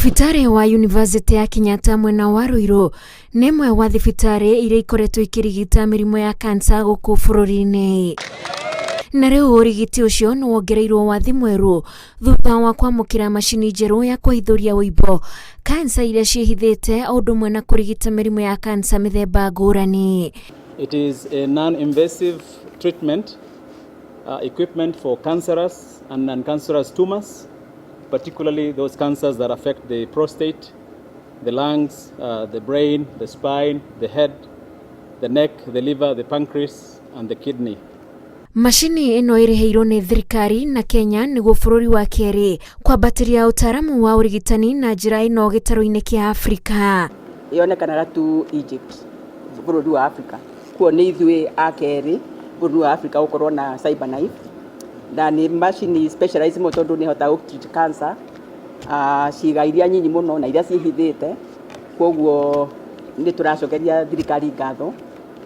Thibitarĩ wa Yunivasĩtĩ ya Kenyatta mwena wa Ruiru nĩ ĩmwe wa thibitarĩ iria ikoretwo ikĩrigita mĩrimũ ya kansa gũkũ bũrũri-inĩ. Na rĩu ũrigiti ũcio nĩ wongereirwo wathi mwerũ thutha wa kwamũkĩra macini njerũ ya kũhithũria ũimbo kansa iria ciĩhithĩte o ũndũ ũmwe na kũrigita mĩrimũ ya kansa mĩthemba ngũrani. It is a non-invasive treatment equipment for cancerous and non-cancerous tumors, particularly those cancers that affect the prostate, the lungs, the brain, the spine, the head, the neck, the liver, the pancreas, and the kidney. Macini ĩno ĩrĩhĩirwo nĩ thirikari na Kenya nĩguo bũrũri wa kerĩ kwambatĩria ũtaaramu wa ũrigitani na njĩra ĩno gĩtarũ-inĩ kĩa Afrika. Yonekanaga tu Egypt, bũrũri wa Africa. Kuo nĩ ithuĩ a kerĩ bũrũri wa Africa gũkorwo na CyberKnife, na nĩ macini specialized mũno tondũ nĩ ĩhotaga gũ treat cancer ciĩga iria nyinyi mũno na iria ciĩhithĩte. Koguo nĩ tũracokeria thirikari ngatho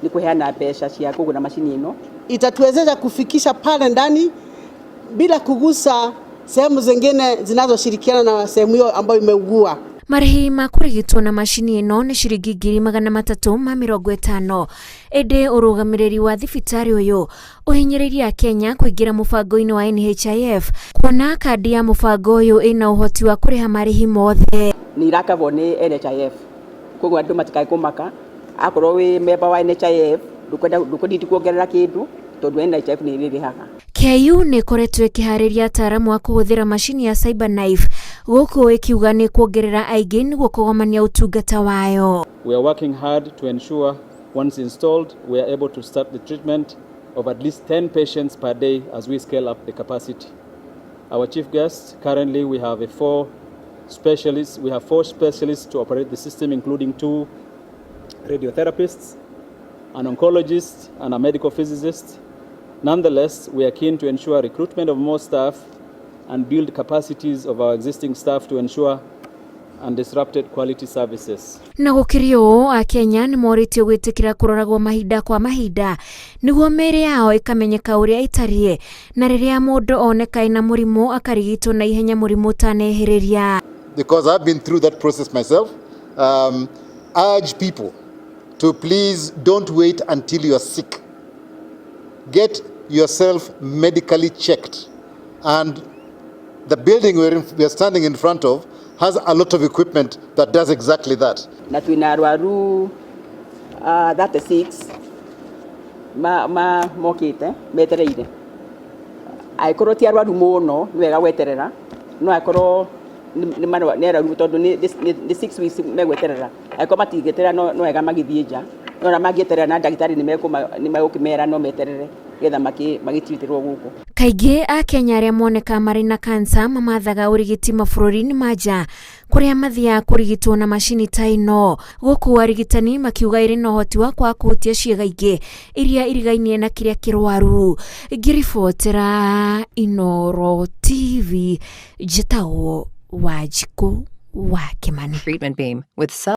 nĩ kũheana mbeca cia kũgũra macini ĩno. Itatuwezesha kufikisha pale ndani bila kugusa sehemu zingine zinazoshirikiana na sehemu hiyo ambayo imeugua. Marĩhi ma kũrigitwo na macini ĩno nĩ ciringi 350,000, ĩndĩ ũrũgamĩrĩri wa thibitarĩ ũyũ ũhinyĩrĩirie Akenya kũingĩra mũbango-inĩ wa NHIF kuona kandi ya mũbango ũyũ ĩna ũhoti wa kũrĩha marĩhi mothe. Nĩ iracoverwo nĩ NHIF, koguo andũ matikae kũmaka. Akorwo wĩ member wa NHIF, ndũkwenda ndũkũneed kuongerera kĩndũ tondũ NHIF nĩ ĩrĩrĩhaga. KU nĩ ĩkoretwo ĩkĩharĩria ataaramu a kũhũthĩra macini ya CyberKnife gũkũ ĩkiuga nĩ kuongerera aingĩ nĩguo kũgomania ũtungata wayo. We are working hard to ensure once installed, we are able to start the treatment of at least 10 patients per day as we scale up the capacity. Our chief guest, currently we have a four specialists. We have four specialists to operate the system, including two radiotherapists, an oncologist, and a medical physicist. Nonetheless, we are keen to ensure recruitment of more staff and build capacities of our existing staff to ensure undisrupted quality services. Na gũkĩrĩ ũũ, Akenya nĩ morĩtio gwĩtĩkĩra kũroragwo mahinda kwa mahinda nĩguo mĩĩrĩ yao ĩkamenyeka ũrĩa ĩtariĩ, na rĩrĩa mũndũ oneka ena mũrimũ akarigitwo na ihenya mũrimũ ũtanehĩrĩria. Because I've been through that process myself, urge people to please don't wait until you are sick. Get yourself medically checked. And the building we are standing in front of has a lot of equipment that does exactly that. Na twĩna arwaru 36 ma mokĩte metereire. Angĩkorwo ti arwaru mũno, nĩ wega gweterera, no angĩkorwo nĩ arwaru, tondũ nĩ 6 weeks megweterera, angĩkorwo matingĩeterera, no wega magĩthiĩ nja, no ona mangĩeterera na ndagĩtarĩ nĩ megũkĩmera no meterere nĩgetha magĩtreatĩrwo gũkũ. Kaingĩ Akenya arĩa moneka marĩ na kansa mamathaga ũrigiti mabũrũri-inĩ ma nja kũrĩa mathiaga kũrigitwo na macini ta ĩno, gũkũ arigitani makiuga ĩrĩ na ũhoti wa kwaga kũhutia ciĩga ingĩ iria irigainie na kĩrĩa kĩrwaru. Ngĩribotera Inooro TV, njĩtagwo Wanjikũ wa Kĩmani. Treatment beam with sub